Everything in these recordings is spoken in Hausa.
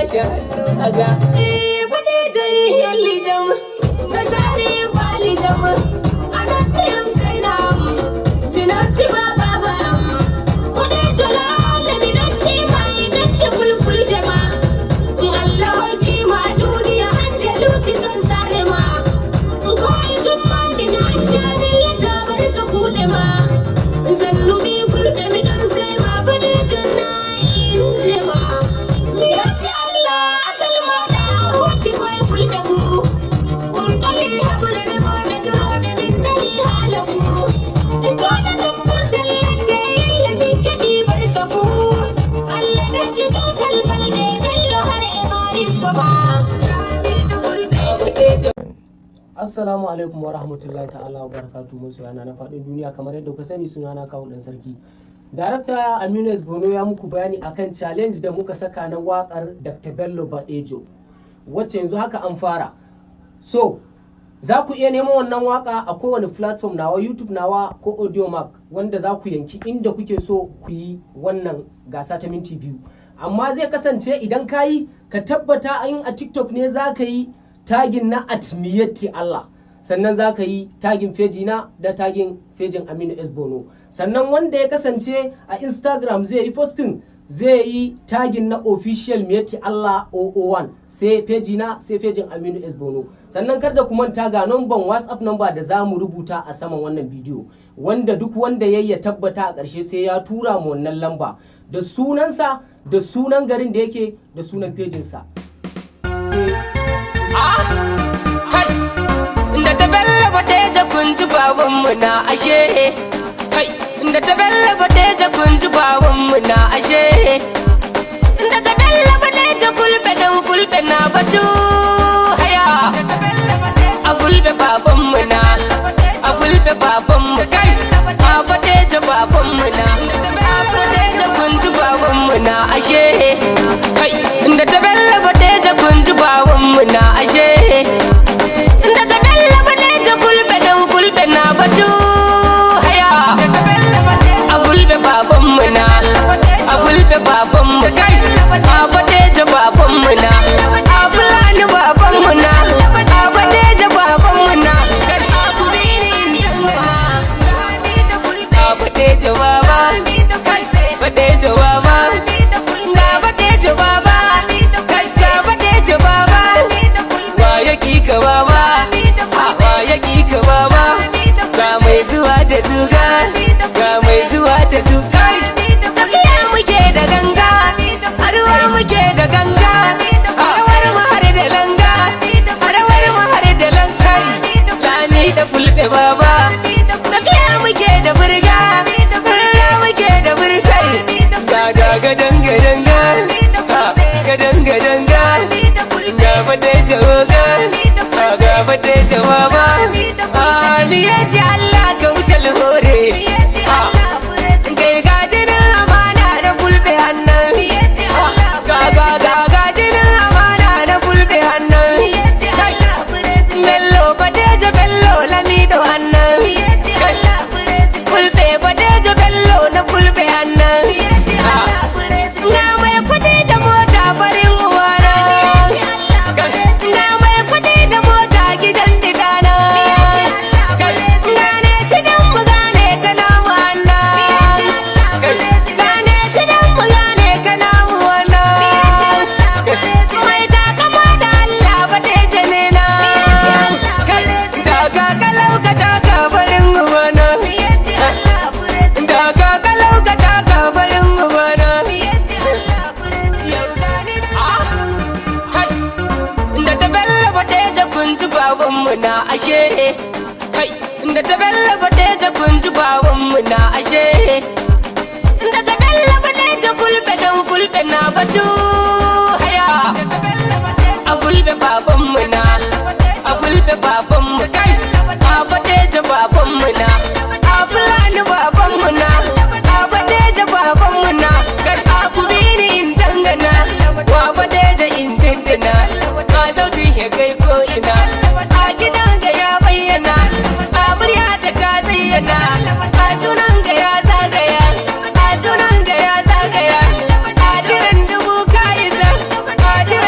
Bashi hannu aga. Eh, Badejo yalijam, Masari balijam, Anatiyam sainam, Minati babam. Badejo lale minati mai datti fulful jama. Allah hoki ma duniya hande luti don sare ma. Ko ijumma min anjani ya jabar ka kude ma. Zallumi fulbe mi don sai ma Badejo na inje ma. Mi yetti Allah atal moda hocci koye fulɓe fuu. Un ɗali haɓre remoɓe duroɓe min nani haala fuu. Koɗa ɗum ɓurtel ladde yalla min keɓi barka fuu. Allah ɓeddu juutal balɗe bello har e marisko ma. Assalamu alaikum wa rahmatullahi ta'ala wa barakatuhu, masoyana na faɗin duniya. Kamar yadda kuka sani, sunana Kawu Dan Sarki. Darakta Aminu S Bono ya muku bayani akan challenge da muka saka na waƙar Dr. Bello Badejo, wacce yanzu haka an fara. So, za ku iya neman wannan waka a kowane platform nawa, YouTube nawa ko Audiomack, wanda za ku yanki inda kuke so ku yi wannan gasa ta minti 2. Amma zai kasance idan ka yi, ka tabbata in a TikTok ne za ka yi tagging na @MiyettiAllah, sannan za ka yi tagging feji na da tagging fejin Aminu S Bono. Sannan wanda ya kasance a Instagram zai yi posting, zai yi tagging na official Miyetti Allah 001, sai feji na, sai fejin Aminu S Bono. Sannan kar da ku manta, ga numban WhatsApp number da za mu rubuta a saman wannan bidiyo, wanda duk wanda ya tabbata a ƙarshe sai ya tura mu wannan lamba da sunansa, da sunan garin da yake, da sunan fejinsa. Ah, kai, da ta Bello Badejo kun ji babanmu na ashe. Kai, da ta Bello Badejo kun ji babanmu na ashe. Da ta Bello Badejo fulɓe dan fulɓe na batu haya. A fulɓe babanmu na, a fulɓe babanmu kai, a Badejo babanmu na, a Badejo kun ji babanmu na ashe. Kai, da ta Bello Badejo kun ji babanmu na ashe. Da ta Bello Badejo fulɓe dan fulɓe na batu haya. A fulɓe babanmu na, a fulɓe babanmu kai, a Badejo babanmu na, a Fulani babanmu na, a Badejo babanmu na, kai a kubini a Badejo baba, kai Badejo baba, ga Badejo baba, kai ga Badejo baba, wa ya ki ka baba, wa ya ki ka baba, ga mai zuwa da zuga, ga mai zuwa da zuga. Tafiya muke da ganga, haruwa muke da ganga, rawar mu har da langa, rawar mu har da langa, lami da fulbe baba. Tafiya muke da burga, burga muke da burkai, ga ga gadan gadanga, gadan gadanga, ga Badejo ga, ga Badejo baba. Mi yetti Allah ka wuce hore. Kai ga jinin amana na fulbe hannan. Ga ga ga ga jinin amana na fulbe hannan. Bello Badejo, Bello Lamido hannan. Fulbe Badejo, Bello na fulbe hannan. Ga mai kudi da mota farin uwana. Ga mai kudi da mota gidan didana. Gane shi dan mu gane kana mu annan. Gane shi dan mu gane kana mu wannan. Mai takama da Allah Badejo ne na. Daga kalau ka taka farin uwana. Daga kalau ka taka farin uwana. Yau gani na. Kai, da ta Bello Badejo kun ji babanmu na ashe. Kai, da ta Bello Badejo kun ji babanmu na ashe. Da ta Bello Badejo fulɓe dan fulɓe na batu haya. A fulɓe babanmu na, a fulɓe babanmu kai, a Badejo babanmu na, a Fulani babanmu na, a Badejo babanmu na, kai a kubini in dangana, wa Badejo in jinjina, ka sautin ya kai ko ina, a gidan ga ya bayyana, a murya ta ta zayyana, a sunan ga ya zagaya, a sunan ga ya zagaya, a jiran dubu ka isa, a jiran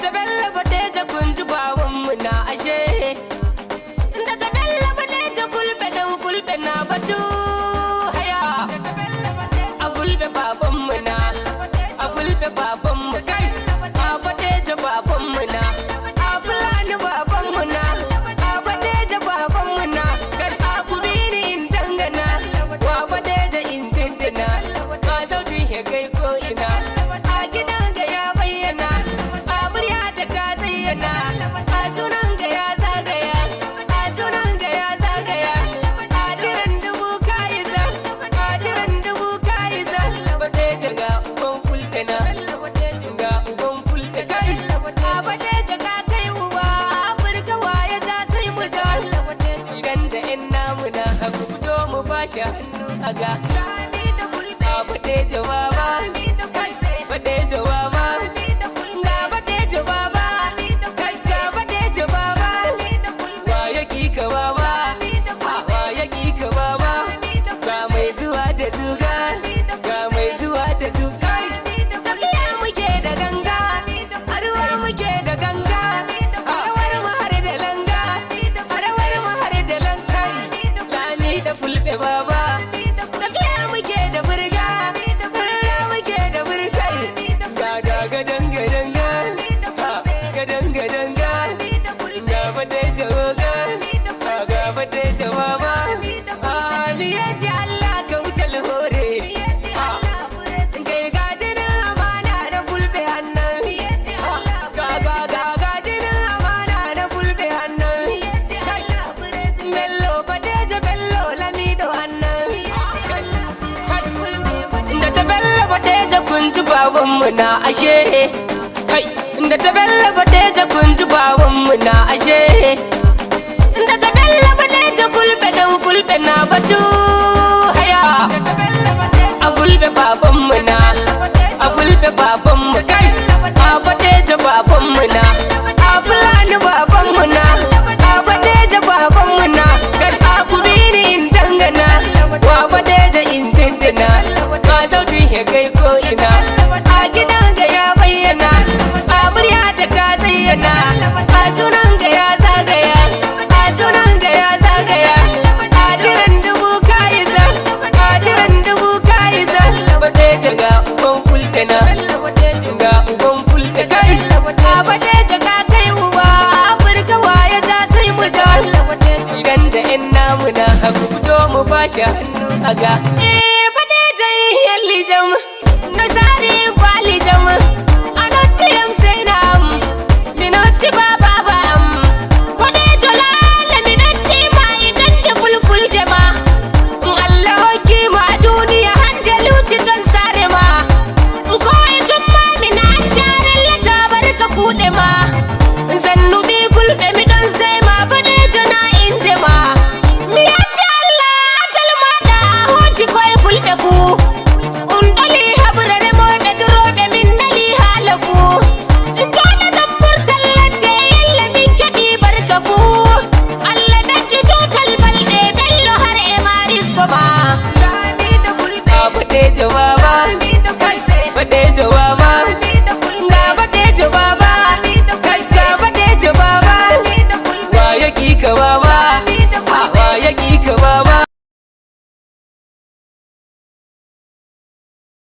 Ta Bello Bodejo, kun ji babanmu na ashe. Da ta Bello Bodejo, Fulbe dan Fulbe na batu haya. A Fulbe babanmu na, a Fulbe babanmu kai, a Bodejo babanmu na, a Fulani babanmu na, a Bodejo babanmu na, kar a kubini in dangana, wa Bodejo in jinjina, ba sautin ya kai ko ina, a gidan ga ya bayyana, a murya ta ta zayyana, a sunan ga ya zagaya, a sunan ga ya zagaya, a jiran dubu ka isa, a jiran dubu ka isa. Bodejo ga uban Fulbe na, ga uban Fulbe kai, a Bodejo ka kai uba, Afirka waye ja sai mu ja. Idan da yan namu na haku fito mu bashi hannu a ga. A Bodejo baba, Bodejo baba, ga Bodejo baba, ga Bodejo baba, wa ya ki ka baba, wa ya ki ka baba, ga mai zuwa da zuga, ga mai zuwa da zuga. Tafiya muke da ganga, a ruwa muke da ganga, a rawar mu har da langa, a rawar mu har da langa. Lami da Fulbe baba, tafiya muke da burga, burga muke da burkai. Ga ga gadan gadan ga, ha gadan gadan ga, ga Bodejo ga, ha ga Bodejo baba. Ha mi yaji Allah ka wuce hore. Ha kai gajinin amana na Fulbe hannan. Ga ga ga gajinin amana na Fulbe hannan. Bello Bodejo, Bello Lamido hannan. Da ta Bello Bodejo, kun ji babanmu na ashe. Kai, da ta Bello Bodejo, kun ji babanmu na ashe. Da ta Bello Bodejo, Fulbe dan Fulbe na batu haya. A Fulbe babanmu na, a Fulbe babanmu kai, a Bodejo babanmu na, a Fulani babanmu na, a Bodejo babanmu na, kar a kubini in dangana, wa Bodejo in jinjina, ba sautin ya kai ko ina, a gidan ga ya bayyana, a murya ta ta zayyana, a sunan ga ya zagaya, a sunan ga ya zagaya, a jiran dubu ka isa, a jiran dubu ka isa. Bodejo ga uban Fulbe na, ga uban Fulbe kai, a Bodejo ka kai uba, Afirka waye ja sai mu ja. Idan da yan namu na haku fito mu bashi hannu a ga. Eh, Bodejo yalli jam na sa.